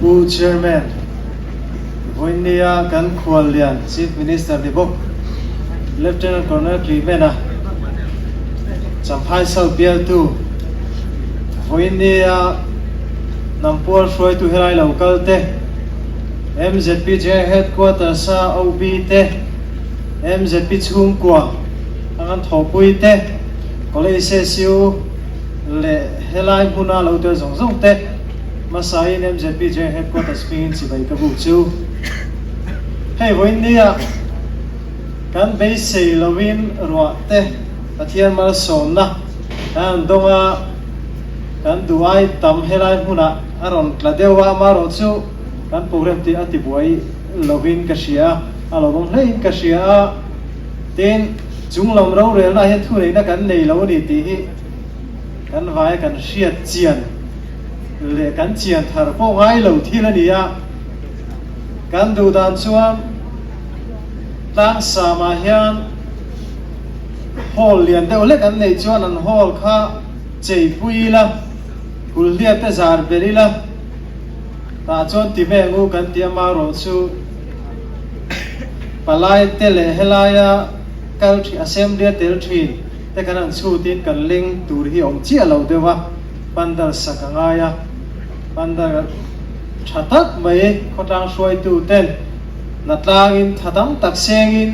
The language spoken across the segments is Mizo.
Pu Chairman, vawiinnia kan khuallian Chief Minister ni bawk Lieutenant Colonel Clement-a Champhai South bialtu vawiinnia Nampual hruaitu helai lo kal te, MZP General Headquarters-a OB te, MZP chhungkua a kan thawhpui te, College SU leh helai hmuna lo tel zawng zawng te hmasain MZP General Headquarters hmingin chibai ka buk chu. Hei vawiin nia kan beisei loin ruah te Pathian malsawmna kan han dawng a, kan duhai tam helai hmunah a rawn tla deuh a, amaherawhchu kan program tih a tibuai lovin ka hria a, a lo awm hlein ka hria a, tin chunglam rorelna ah hian thuneihna kan nei lo a ni tih hi kan vaia kan hriat chian leh kan chian thar pawh ngai lo thil a ni a, kan duh dan chuan tlangsam ah hian hall lian deuh hlek an neih chuan an hall kha cheipui ila, kulhliat te zar ber ila, tah chuan ti ve ang u kan ti a, marawhchu palai te leh helaia kal thin assembly a tel thin te kan han chhutin kan leng tur hi a awm chiah lo deuh a, pandal sak a ngai a, pandal tha tak mai khawtlang hruaitu ten hnatlangin tha tam tak sengin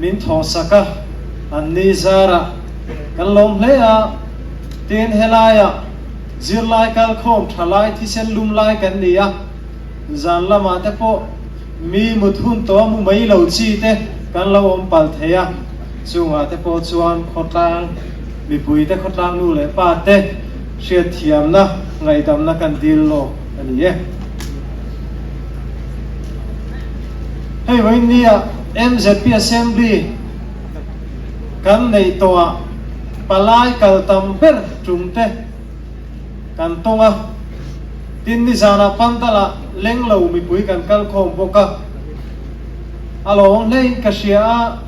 min thawhsak a, an ni zarah kan lawm hle a, tin helaiah zirlai kalkhawm tha lai thisen lum lai kan ni a, zan lamah te pawh mi mut hun tawh mu mai lo chi te kan lo awm pal thei a, chungah te pawh chuan khawtlang mipui te khawtlang nu leh pa te hriatthiamna ngaihdamna kan dil lawk a ni e. Hei vawiinnia MZP Assembly kan neih tawhah palai kal tam ber tum te kan tawng a, tin nizanah Pantalah lenglo mipui kan kal khawm bawk a, a lawm hlein ka hria a,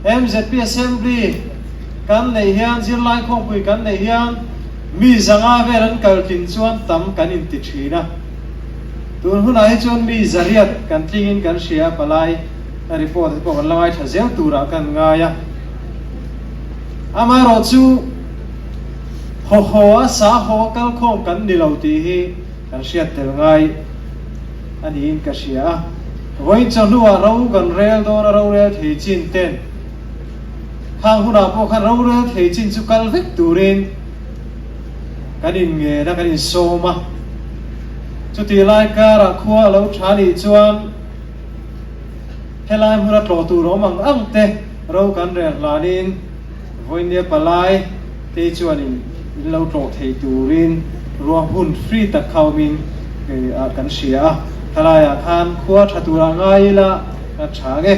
MZP Assembly kan neih hian zirlai khawmpui kan neih hian mi zanga vel an kal tlin chuan tam kan inti thin a. Tun hunah hi chuan mi zariat kan tlingin kan hria a, palai a report te pawh kan la ngaithla zel turah kan ngai a. Amaherawh chu haw haw a sa haw a kalkhawm kan ni lo tih hi kan hriat tel ngai a niin ka hria a. Vawiin chawhnuah ro kan rel dawn a, rorel thei chin ten khang hunah pawh khan rorel thei chin chu kal vek turin Kan inngen a, kan insawm a. Chutih lai karah khua a lo tha nih chuan helai hmuna tlawh tur awm ang ang te ro kan rel hlanin vawinia palai te chuan in in lo tlawh thei turin ruah hun free tak kha awmin kan hria a. Helaiah khan khua tha turah ngai ila ka tha nge.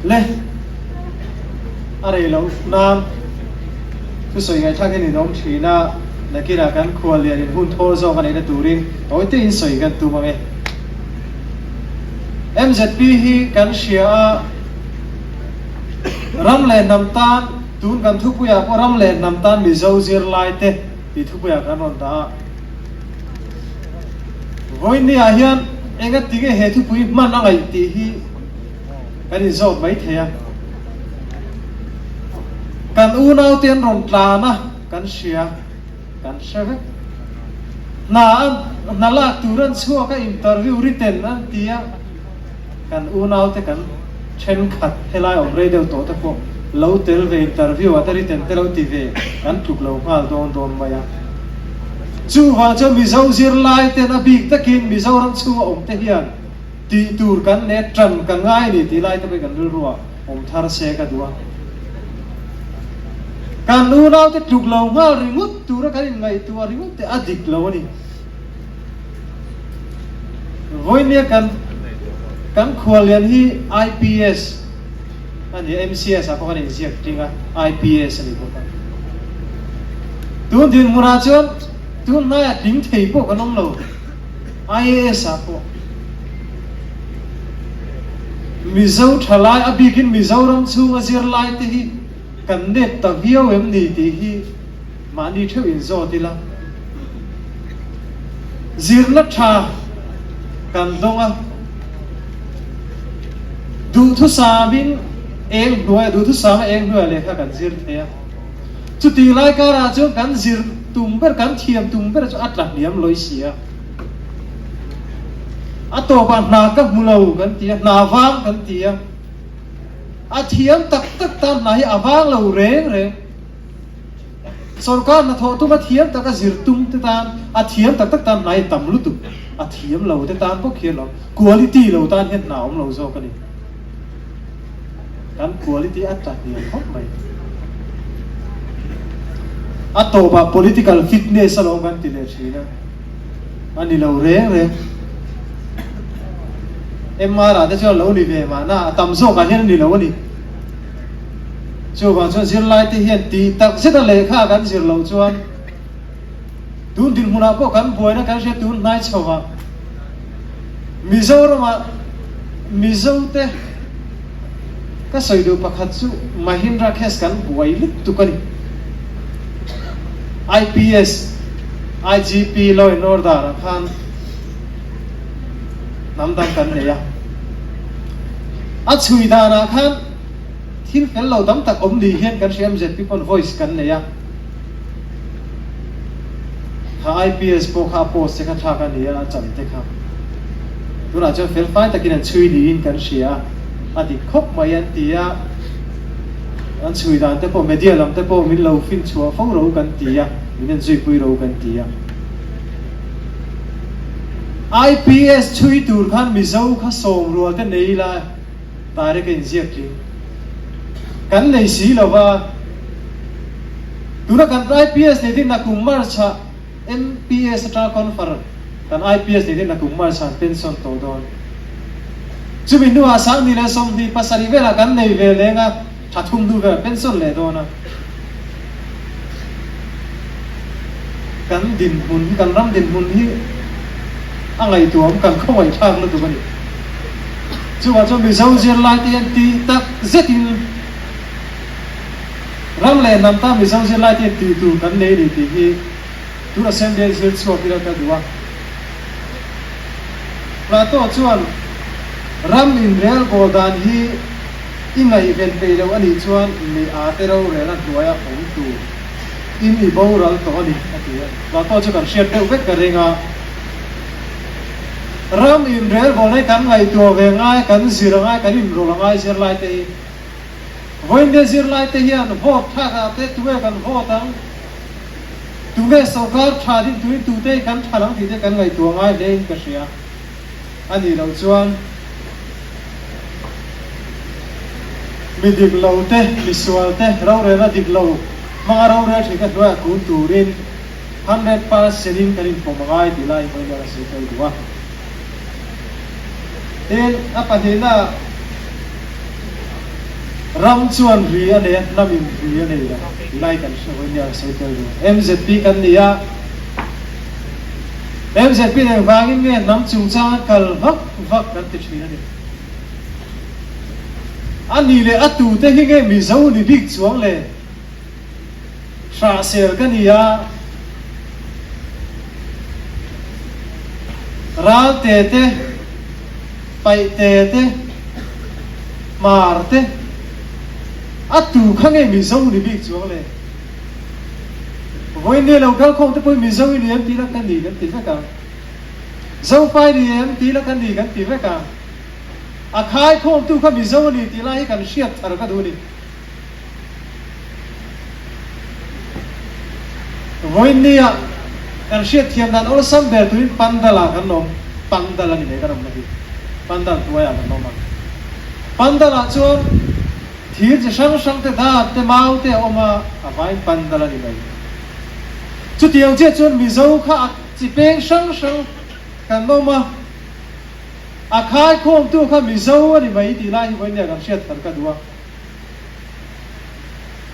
Le, a rei loh nan thusawi ngaihthlak hian in awm thin a, nakinah kan khual lian in hun thawl zawk a neihna turin tawi te in sawi kan tum ang e. MZP hi kan hria a, ram leh hnam tan, tun kan thupuiah pawh ram leh hnam tan Mizo zirlai te tih thupuiah kan rawn dah a. Vawiinniah hian engatinge he thupui hman a ngaih tih hi kan inzawt mai thei a. Kan unaute an rawn tlan a, kan hria, kan hre vek. Hna an, hna lak tur an chhuak a, interview written an ti a, kan unaute kan thenkhat helai awm rei deuh tawh te pawh lo tel ve interview ah te written te lo ti ve kan tluk lo nghal dawn dawn mai a. Chuvang chuan Mizo zirlai ten a bik takin Mizoram chhunga awm te hian tih tur kan leh tan kan ngai a ni tih lai te pawhin kan rilru ah awm thar se ka duh a. Kan unaute tluk lo nghal ringawt tura kan inngaihtuah ringawt te a dik lo a ni. Vawinia kan kan khuallian hi IPS a ni a, MCS ah pawh kan inziak tling a, IPS a ni bawk a. Tun dinhmunah chuan tun hnaiah tling thei pawh kan awm lo, IAS ah pawh. Mizo thalai a bikin Mizoram chhunga zirlai te hi kan nep ta viau em ni tih hi mahni theuh inzawt ila. Zirna tha kan dawng a, duhthusamin eng hnuaia duhthusama eng hnuaia lehkha kan zir thei a. Chutih lai karah chuan kan zir tum ber, kan thiam tum ber chu a tla hniam lawi si a. A tawpah hna ka hmu lo kan ti a, hna vang kan ti a. A thiam tak tak tan hna hi a vang lo reng reng. Sorkar hnathawh tum a thiam tak a zir tum te tan a thiam tak tak tan hna hi tam lutuk. A thiam lo te tan bawk hian lo quality lo tan hian hna awm lo zawk a ni. Kan quality a tla hniam khawp mai. A tawpah political fitness alawm kan ti leh thin a. A ni lo reng reng. MR ah te chuan lo ni ve mahna a tam zawkah hian a ni lo a ni. Chuvang chuan zirlai te hian tih tak zet a lehkha kan zir loh chuan tun dinhmunah pawh kan buaina kan hria tun hnai chho a. Mizoramah Mizo te ka sawi duh pakhat chu Mahindra case kan buai lutuk a ni. IPS, IGP, Law and Order ah khan hnam dang kan nei a. A chhui danah khan thil fel lo tam tak awm ni hian kan hria MZP pawn voice kan nei a. Kha IPS pawh kha a post te kha thlak a ni a, a chan te kha. Tunah chuan fel fai takin an chhui niin kan hria a, a dik khawp mai an ti a. An chhui dan te pawh media lam te pawh min lo fin chhuah fo ro kan ti a, min en zui pui ro kan ti a. IPS chhui tur khan Mizo kha sawm rual te nei ila direct a inziak tling kan nei si lo va. Tuna kan IPS nei din nakum March ah MPS atanga confer kan IPS nei din nakum March ah an pension tawh dawn. Chumi hnuah 10,000 leh 27 velah kan nei ve leng a, tha thum hnu velah pension leh dawn a. Kan dinhmun hi, kan ram dinhmun hi a ngaihtuahawm, kan khawngaihthlak lutuk a ni. Chuvang chuan Mizo zirlaite hian tih tak zetin ram leh hnam tan Mizo zirlaite hian tih tur kan nei a ni tih hi tun Assembly a zir chhuak ila ka duh a. Plato chuan ram inrelbawl dan hi i ngaihven peih loh a nih chuan mi a te rorel a hnuaia awm tur in i boral tawh a ni, a ti a. Plato chu kan hriat deuh vek ka ring a. Ram inrelbawl hi kan ngaihtuah ve ngai, kan zir a ngai, kan inrawlh a ngai zirlai te hi. Vawiindia zirlai te hian vote thlak ah te tunge kan vote ang? Tunge sorkar tha ding turin tute hi kan tha lang tih te kan ngaihtuah ngai hle in ka hria. A nih loh chuan mi dik lo te, mi sual te, rorelna dik lo hmanga rorel thin ka hnuaiah kun turin 100% in kan inpawm a ngai tih lai hi vawiin a sawi tel duh a. Tin, a pahnihna ram chuan ri a nei a, hnamin ri a nei lo tih lai kan hre vawiin a sawi tel duh. MZP kan ni a, MZP nen vangin nge hnam chungchang a kal vak vak kan ti thin a ni. A nih leh a tute hi nge Mizo ni bik chuang le? Hrahsel ka ni a, Ralte te, Paihte te, Hmar te, a tu kha nge Mizo ni bik chuang le? Vawiin lo kal khawm te pawhin Mizo i ni em tih la ka ni kan ti vek a, Zofa i ni em tih la ka ni kan ti vek a, a khai khawmtu kha Mizo a ni tih lai hi kan hriat thar ka duh a ni. Vawiinnia kan hriatthiam dan awlsam ber turin pandal-ah kan awm, pandal a ni mai kan awmna hi, pandal hnuaiah kan awm a. Pandal-ah chuan thir chi hrang hrang te, dat te, mau te a awm a, a vaiin pandal a ni mai. Chutiang chiah chuan Mizo kha a chi peng hrang hrang kan awm a, a khaikhawmtu kha Mizo a ni mai tih lai hi vawiinnia kan hriat thar ka duh a.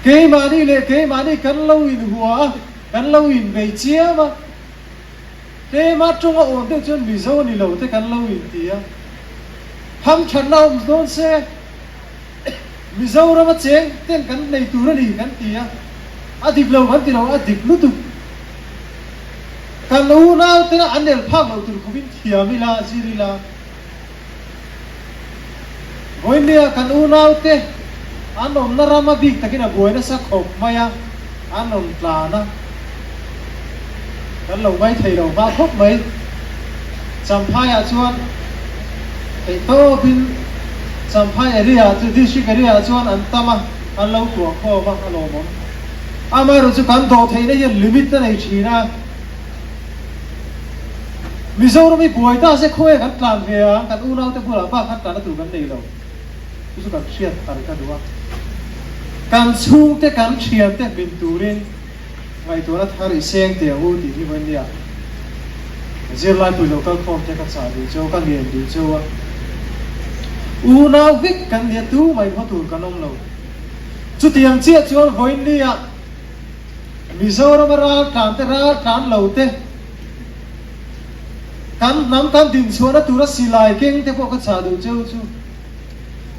Keimahni leh keimahni kan lo inhua a, kan lo inbei chiam a. Tlema tawnga awm deuh chuan Mizo ni lo te kan lo inti a. Hamthatna awm dawn se, Mizorama cheng ten kan nei tur a ni kan ti a. A dik lo kan ti lo, a dik lutuk. Kan unau tena an el phak loh tur khawpin thiam ila, zir ila. Vawinia kan unau te an awmna rama bik takin a buai nasa khawp mai a, an rawn tlan a, kan lo ngaithei lo hma khawp mai. Champhaiah chuan theihtawpin Champhai area chu district area ah chuan an tam a, an lo tuah khawm a, a lawmawm. Amaherawhchu chu kan dawh theihna hian limit a nei thin a. Mizoram hi buai ta se khawnge kan tlan ve ang, kan unaute bulah bak khan tlanna tur kan nei lo. Chu chu kan hriat thar ka duh a. Kan chhungte kan thiante hmin turin ngaihtuahna thar i seng teh ang u tih hi vawi nia. Zirlai pui lo kal khawm te ka chah duh cheu, ka ngen duh cheu a. Unau vek kan nia tumah in haw tur kan awm lo. Chutiang chiah chuan vawiin nia Mizorama raltlan te raltlan lo te kan hnam kan dinchhuahna tura silai keng te pawh ka chah duh cheu chu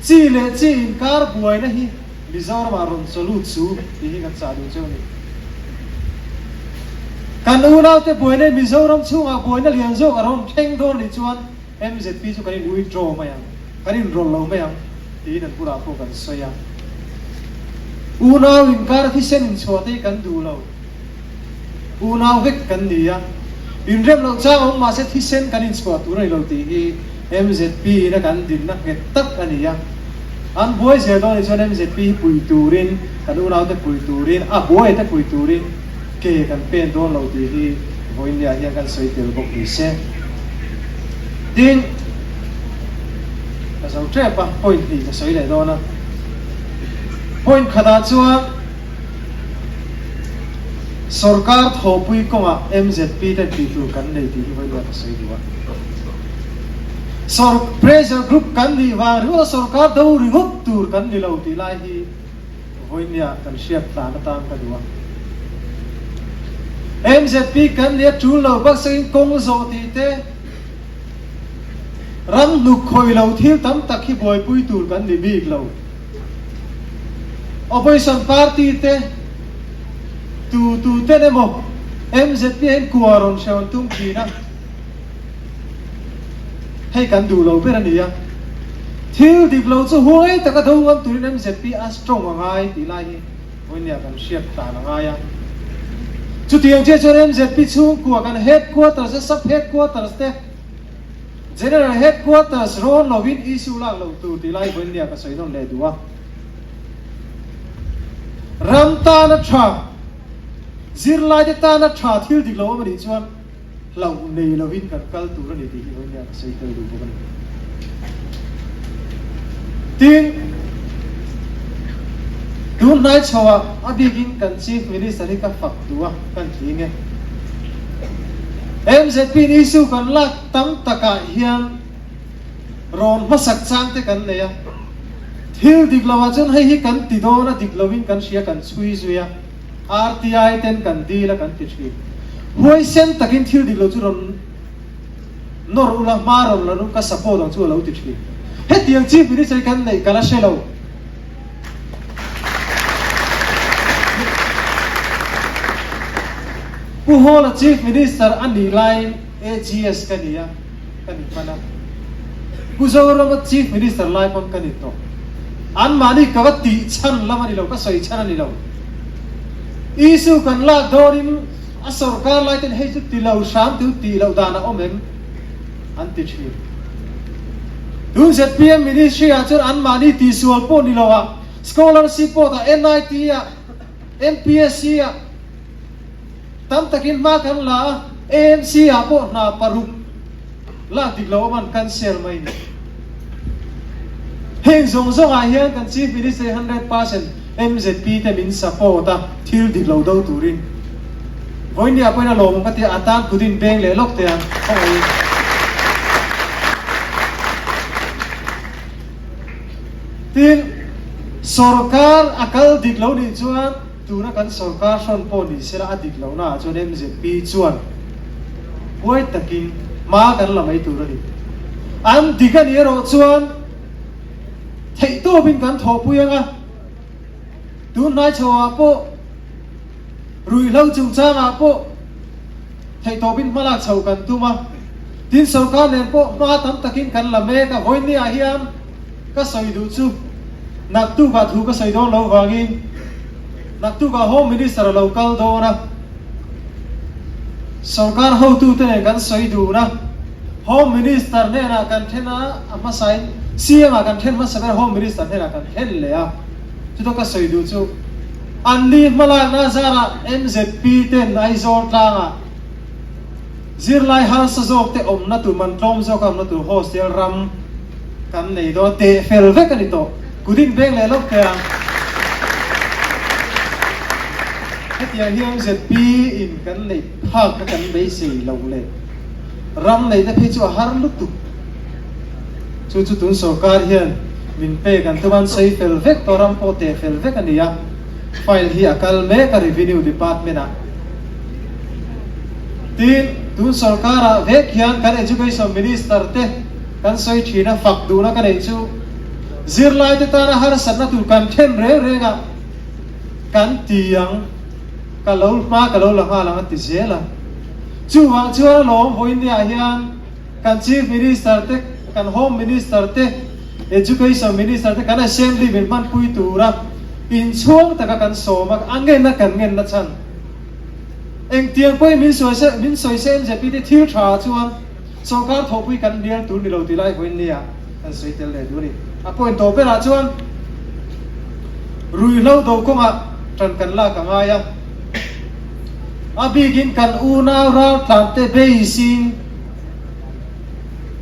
chi leh chi inkar buaina hi Mizoramah rawn chaw lut su tih hi kan chah duh cheu a ni. Kan unaute buaina hi Mizoram chhungah buaina lian zawk a rawn thleng dawn nih chuan MZP chu kan in withdraw mai ang, kan in rawlh lo mai ang tiin an bulah pawh kan sawi a. Unau inkar thisen inchhuah te hi kan duh lo. Unau vek kan ni a, inrem loh chang awm mahse thisen kan inchhuah tur a ni lo tih hi MZP in a kan dinna nghet tak a ni a. An buai zel dawn nih chuan MZP hi pui turin, kan unaute pui turin, a buaite pui turin ke kan pen dawn lo tih hi vawiinniah hian kan sawi tel bawk ni se. Tin, ka zo tep a, point hnih ka sawi leh dawn a. Point khatah chuan sorkar thawhpui kawngah MZP ten tih tur kan nei tih hi vawiinniah ka sawi duh a. Sor pressure group kan nih vang ringawt a sorkar do ringawt tur kan ni lo tih lai hi Vawinia kan hriat tlan atan ka duh a. MZP kan nia tul lo baksakin kawng zawh tih te, ram hnuk khawih lo thil tam tak hi buaipui tur kan ni bik lo. Opposition party te tu tu ten emaw MZP ah hian kua rawn hrewn tum thin a. Hei kan duh lo ber a ni a, thil dik lo chu huai taka do ngam turin MZP a strong a ngai tih lai hi vawinia kan hriat tlan a ngai a. Chutiang chiah chuan MZP chhungkua kan headquarters te, sub headquarters te, general headquarters rawn lovin issue lak loh tur tih lai vawinia ka sawi nawn leh duh a. Ram tana tha, zirlaite tana tha thil dik lo awm a nih chuan, hlauh nei lovin kan kal tur a ni tih hi vawiin ka sawi tel duh bawk a ni. Tin, tun hnai chhoah a bikin kan Chief Minister hi ka fak duh a, kan tling e. MZP in issue kan lak tam takah hian rawn hmasak chang te kan nei a, thil dik lovah chuan hei hi kan ti dawn a, dik lovin kan hria kan chhui zui a. RTI ten kan dil a kan ti thin. Huaisen takin thil dik lo chu rawn nawr ula, hma rawn la ru, ka support ang chu a lo ti thin. Hetiang Chief Minister hi kan neih ka la hre lo. Pu Hawla Chief Minister a nih laiin AGS ka ni a, ka ni hman a. Pu Zorama Chief Minister lai pawn ka ni tawh. Anmahni ka va tih chhan lam a ni lo, ka sawi chhan a ni lo. Issue kan lak dawnin a sorkar lai ten hei chu ti lo hram tu tih loh dan a awm em? An ti thin. Tun zpm Ministry ah chuan anmahni tihsual pawh ni lo ah, Scholarship pawh dah NIT ah, MPSC ah, Tam takin hma kan la a, AMC ah pawh hna paruk lak dik lo awm an cancel mai ni. Heng zawng zawng ah hian kan Chief Minister hi 100% MZP te min support a, thil dik lo do turin. Vawinia pawhin a lawmawm ka ti a, a tan kut in beng leh lawk teh ang, khawngaih in. Tin, sorkar a kal dik lo nih chuan, Tuna kan sorkar hrawn pawh ni sela a dik lohna ah chuan MZP chuan huai takin hma kan la mai tur a ni. An dik a nih erawh chuan theihtawpin kan thawhpui ang a, tun hnai chho ah pawh ruihhlo chungchang ah pawh. Theihtawpin hmalak chho kan tum a, tin sorkar nen pawh hma tam takin kan la mek a, vawiinniah hian ka sawi duh chu naktukah thu ka sawi dawn lo vangin naktukah Home Minister a lo kal dawn a, sorkar hotute nen kan sawi dun a, Home Minister hnenah kan then a, a hmasain CM ah kan then hmasa ber Home Minister hnenah kan then leh a, chuta ka sawi duh chu an ni hmalakna zarah MZP ten Aizawl tlangah zirlai harsa zawk te awmna tur man tlawm zawka awmna tur hostel ram kan nei dawn teh fel vek a ni tawh. Kut in veng leh lawk teh ang. Hetiang hi MZP in kan neih phak kha kan beisei lo le. Ram neihna phei chu a har lutuk. Chu chu tun sorkar hian min pek an tum a, an sawi fel vek tawh, ram pawh teh fel vek a ni a. File hi a kal mek a Revenue Department ah. Tin, tun sorkar ah vek hian kan Education Minister te kan sawi thin a, fak duhna ka neih chu zirlai te tana harsatna tur kan then reng reng a, kan ti ang, ka lo hma ka lo la nghal ang a ti zel a. Chuvang chuan alawm vawiinniah hian kan Chief Minister te, kan Home Minister te, Education Minister te kan Assembly min hmanpui tura inchhuang taka kan sawm a, a ngenna kan ngenna chhan. Engtiang pawhin min sawi se, min sawi se MZP te thil tha chuan sorkar thawhpui kan hnial tur ni lo tih lai vawiinniah kan sawi tel leh duh a ni. A point tawh berah chuan ruihhlo do kawngah tan kan lak a ngai a. A bikin kan unau raltlante beisin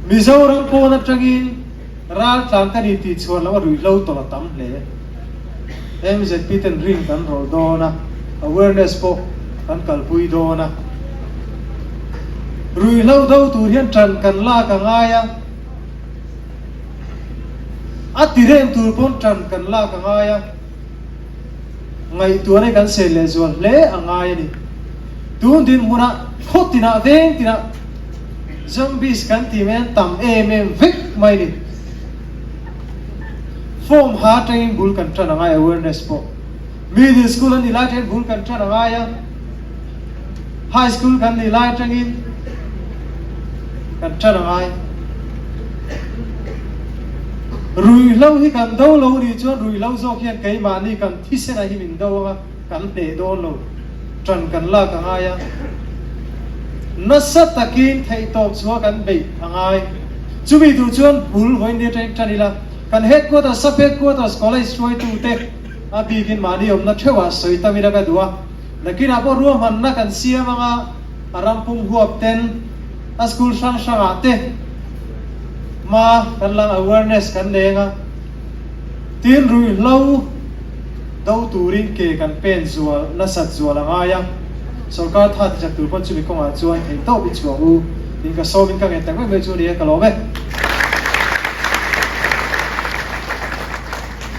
Mizoram pawn atangin raltlan ka ni tih chhuan loh a ruihhlo tawlh a tam hle. MZP ten rin kan rawlh dawn a, awareness pawh kan kalpui dawn a. Ruihhlo do tur hian tan kan lak a ngai a, a tireng tur pawn tan kan lak a ngai a. Ngaihtuahna hi kan sen leh zual hle a ngai a ni. Tun dinhmunah khaw tinah veng tinah zombies kan tih mai an tam em em vek mai a ni. Form ha atangin bul kan tan a ngai awareness pawh. Middle school an nih lai atangin bul kan tan a ngai a, high school kan nih lai atangin kan tan a ngai. Ruihhlo hi kan do lo nih chuan ruihhlo zawk hian keimahni kan thisena hi min do anga kan hneh dawn lo. Tan kan lak a ngai a, nasa takin theihtawp chhuah kan beih a ngai. Chumi tur chuan bul vawiin ni atangin tan ila, kan headquarters, sub headquarters, college hruaitute a bikin mahni awmna theuhah sawi tam ila ka duh a. Nakinah pawh ruahmanna kan siam anga a ram pum huap ten a school hrang hrangah te hma kan lang awareness kan leng a, tin ruihhlo do turin ke kan pen zual nasat zual a ngai a, sorkar tha tichak tur pawn chumi kawngah chuan theihtawp i chhuah u tiin ka sawmin ka ngen tak mai mai chu a ni e, ka lawm e.